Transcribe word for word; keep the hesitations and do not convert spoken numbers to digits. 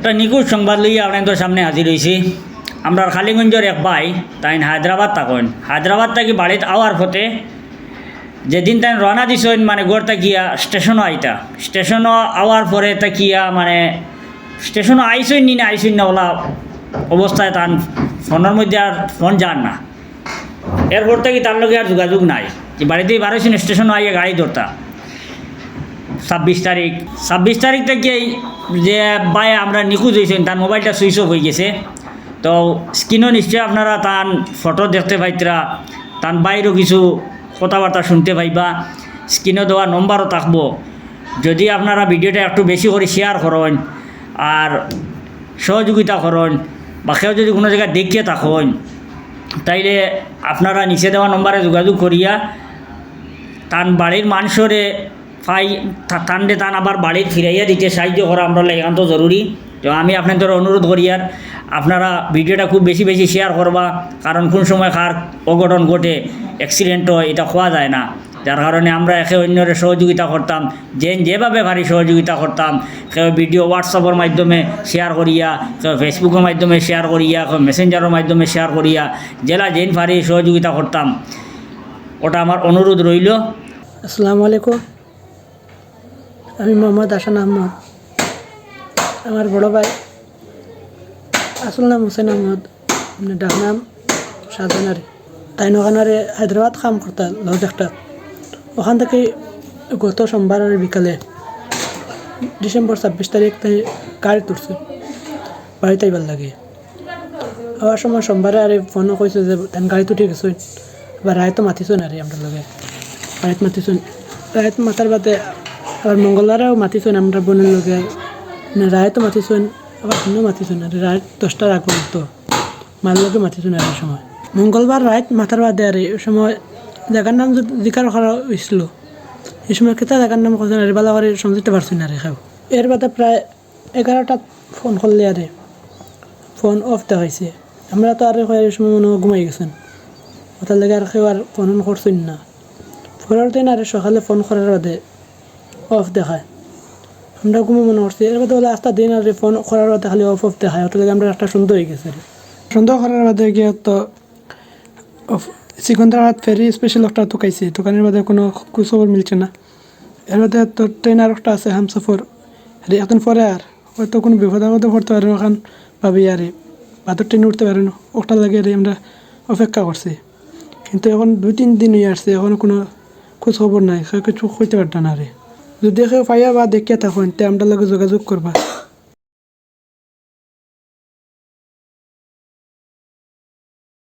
একটা নিখোঁজ সংবাদ লইয়া আপনাইনতর সামনে হাজির অইছি। আমরার কালিগঞ্জর এক ভাই, তাইন হায়দ্রাবাদ থাকইন। হায়দ্রাবাদ থাকি বাড়িত আওয়ার পথে যেদিন তাইন রওনা দিছইন, মানে, ঘর থাকিয়া স্টেশনো আইতা, স্টেশনো আওয়ার পরে থাকিয়া, মানে, স্টেশনো আইছইন নি না আইছইন না, অলা অবস্থায় তান ফোনর মধ্যে আর ফোন যার না। এরপর থাকি তার লগে আর যোগাযোগ নাই। যে বাড়িতেই বারইছইন, স্টেশনো আইয়া গাড়ি ধরতা। ছাব্বিশ তারিখ, ছাব্বিশ তারিখ থাকি এই যে ভাই আমরা নিখোঁজ অইছইন, তান মোবাইলটা সুইচ অফ অইগেছে। তো স্ক্রিনো নিশ্চয় আপনারা তান ফটো দেখতে পাইতরা, তান ভাইরও কিছু কথাবার্তা শুনতে পাইবা। স্ক্রিনো দেওয়া নম্বরও থাকবো। যদি আপনারা ভিডিওটা একটু বেশি করি শেয়ার করইন আর সহযোগিতা করইন, বা কেউ যদি কুনু জাগায় দেখিয়া থাকইন, তাইলে আপনারা নিচে দেওয়া নম্বরে যোগাযোগ করিয়া তান বাড়ির মানষরে পাই, তা-, তানরে তান আবার বাড়িত ফিরাইয়া দিতে সাহায্য করা আমরার লাগি একান্ত জরুরি। তো আমি আপনাইনতরে অনুরোধ করিয়ার, আপনারা ভিডিওটা খুব বেশি বেশি শেয়ার করবা, কারণ কুন সময় কার অঘটন ঘটে, অ্যাক্সিডেন্ট অয়, ইটা কওয়া যায় না। যার কারণে আমরা একে অইন্যরে সহযোগিতা করতাম, যেন যেভাবে পারি সহযোগিতা করতাম। কেউ ভিডিও WhatsApp-অর মাধ্যমে শেয়ার করিয়া, কেউ Facebook-অর মাধ্যমে শেয়ার করিয়া, কেউ মেসেঞ্জারর মাধ্যমে শেয়ার করিয়া, যেলা যেন পারি সহযোগিতা করতাম। ওটা আমার অনুরোধ রইল। আসসালামু আলাইকুম, আমি মোহাম্মদ হাসান আহমদ। আমার বড় ভাই আসল নাম হুসেন আহমদ, মানে ডাক নাম শাহজাহান আলী। তাইন ওখানে হায়দ্রাবাদ কাম করতা লজ একটা। ওখান থাকি গত সোমবার আর বিকালে, ডিসেম্বর ছাব্বিশ তারিখ, তাইন গাড়িত উঠছইন বাড়িত আইবার লাগি। আওয়ার সময় সোমবারে আরে ফোনও কইছে যে তাইন গাড়িত উঠি গেছইন। আবার রাইতো মাতিছইন আরে আমরার লগে, রাইত মাতিছইন। রাইত মাতার বাদে আবার মঙ্গলবারেও মাতিছইন আমরার বোনর লগে, মানে রাইতো মাতিছইন, আবার দিনও মাতিছইন। আরে রাইত দশটার আগ পর্যন্ত মার লগে মাতিছইন আরে সময়। মঙ্গলবার রাইত মাতার বাদে আরে ওই সময় জাগার নাম জি-, জিকার করা অইছিল। এই সময় কিতা জাগার নাম কইছইন আরে ভালা করি সমঝিতে পারছইন না আরে কেউ। এর বাদে প্রায় এগারোটাত ফোন করলে আরে ফোন অফ দেখাইছে। আমরা তো আরে কই এই সময় মনো অয় ঘুমাই গেছইন, ওটার লাগি আর কেউ আর ফোন অন করছইন না। পরের দিন আরে সকালে ফোন করার বাদে অফ দেখায়। আমরা ঘুমো মনো করছি, এর বাদে অলা আস্তা দিন আরে ফোন করার বাদে খালি অফ অফ দেখায়, ওটার লাগি আমরা একটা সন্দেহ অইগেছে আরে। সন্দেহ করার বাদে গিয়া তো অফ-, সিকন্দরাবাদ ফেরি স্পেশাল একটা তুকাইছি, তুকানির বাদে কুনু খোঁজ খবর মিলছে না। এর বাদে তো ট্রেন আর একটা আছে হামসফর, আরে এখন পরে আর হয়তো কুনু বিপদ আপদে পড়তে পারে, ওখান ভাবি আরে বাদর ট্রেন উঠতে পারে না, ওটার লাগি আরে আমরা অপেক্ষা করছি। কিন্তু এখন দুই তিন দিন অই আসছে, এখনো কুনু খোঁজ খবর নাই, কেউ কিছু কইতে পারতা না আরে। যদি কেউ পাইয়া বা দেখিয়া থাকইন, তে আমরার লগে যোগাযোগ করবা।